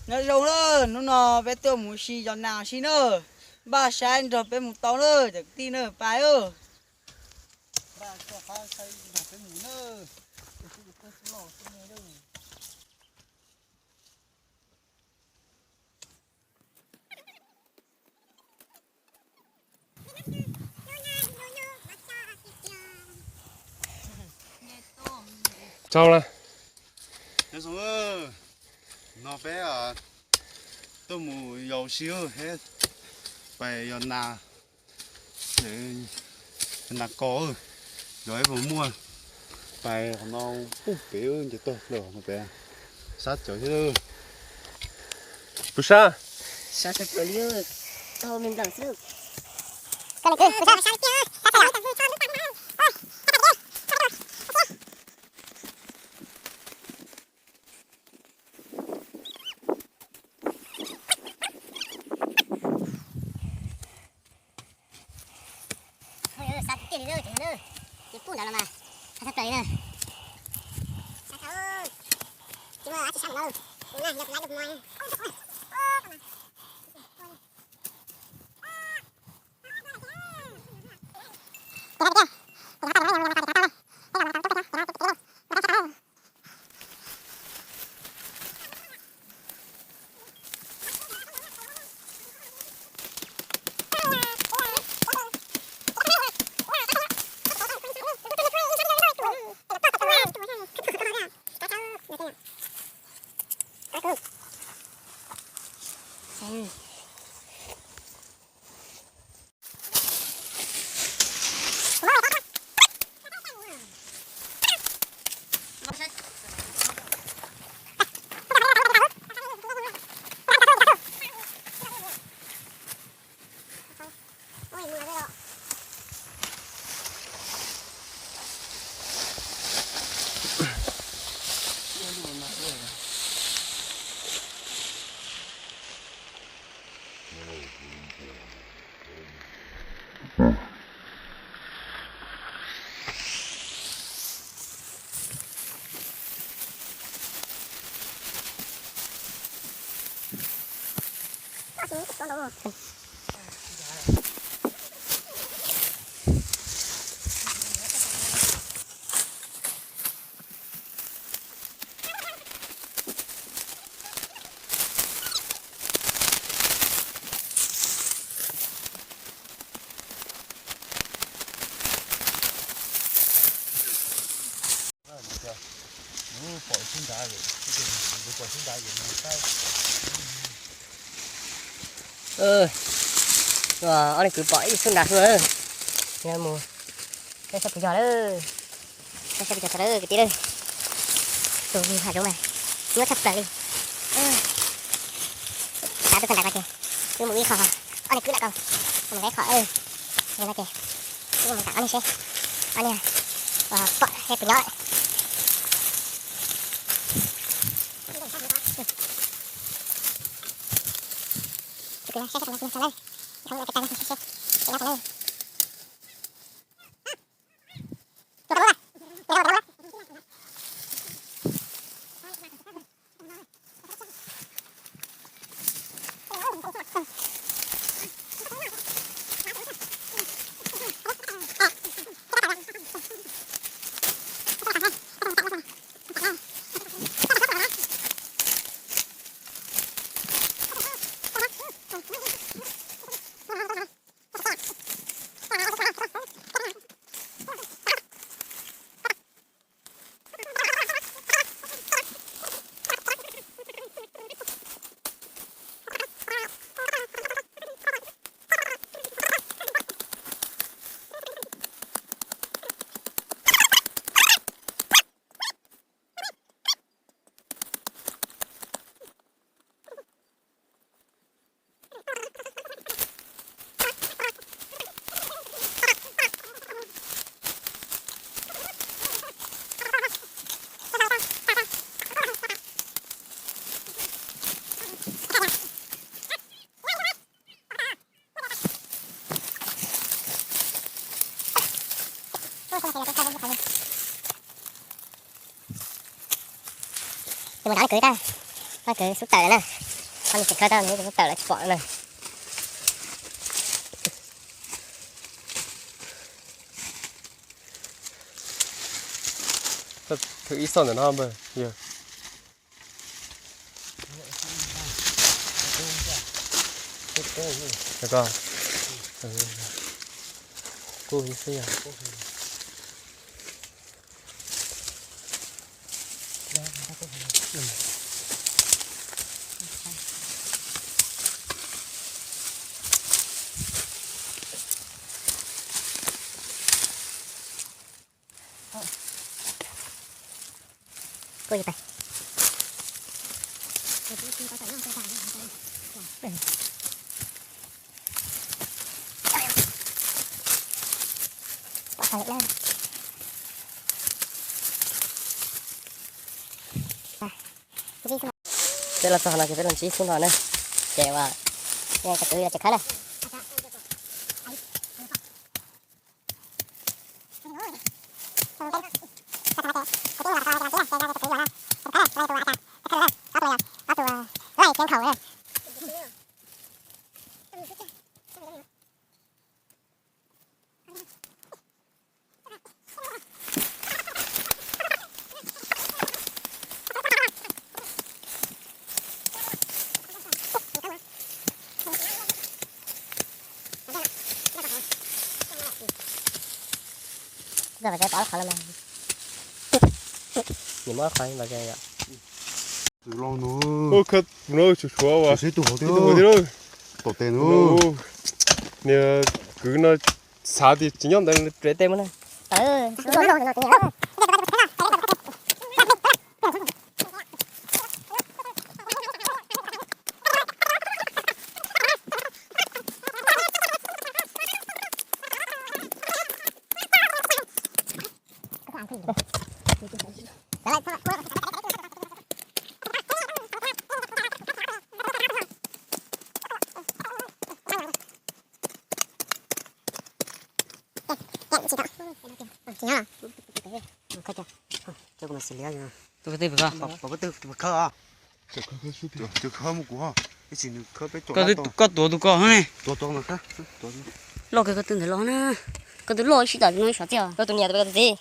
Nyob zoo na, hnub no peb tuaj mus si yos nas si na, npaj saib nrog peb mus tau na cov kwv tij na, pais. Tau lawm. Nyob zoo, no peb tuaj mus yos si, pais yos nas, nas kos, yog ib puas muaj, pais qhov no pub pem nce tuaj plaws qhov no pem, sab cawv thiab. Puas sab? Sab tshaj plaws li, tau me nplam xwb. Sab tiag tiag li na, ces pub ntawd los mas sab tshaj plaws li na. Tsis muaj dab tsi sab ntawd, kuv na yog laiv dog mos. Ob leeg kwv pom ib xub nrad xwb. Mus saib puas yog lawm, saib puas yog tau lawm kwv tij lawm. Tus hav zoov mas nyuaj tshaj plaws li. Xav tuaj txog nrad ko ces wb mus ib qho, ob leeg kwv lam ko mus nqa ib qho, no ces wb mus nqa ob leeg seb, ob leeg pom seb puas nyob. Mus nrad kwv tag, kwv xub tawm na. Tsis khawb tag, tawm los tsis pom na. Thwm ib xoj ntawm no npawg yog. Kub xwb yog. Kuj yog pais. Peb los txog no ces peb los ntsib xub no na. Ces ua, cov kwv los tseem khawb na. Pov qhov no, nim muab qhov no yom. Tus no tshuav tshuav as, tus hauv tiag, tom tes no. Niag kwv no xav tias tsis nyob ntawd, rev tej muab na. Tus kwv tij, pov kwv tij, khawb mus kuv, ib sim nws khawb peb, koj tuav tus ko ne. Loj kawg koj tus ntawd los na. Koj tus loj ib sij tam no ib sov txiaj. Koj tus niam tus txiv.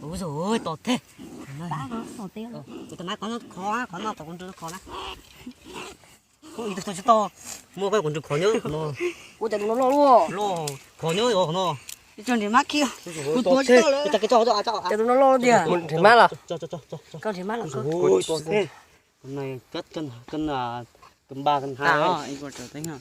Ui, tom thiab. Tus no qhov, qhov no tom kuv nrug khov na. Ib tug tsis tau, muaj koj kuv nrug khov nyob no. Ua cas tus no loj luaj. Loj, khov nyob no. Ib tug nrhiav mab kiag. Kuv tuav tsis tau lawm. Cas tus no loj tiag. Nrhiav mab los? Koj nrhiav mab los? Ui, tom thiab. Koj npa koj nha.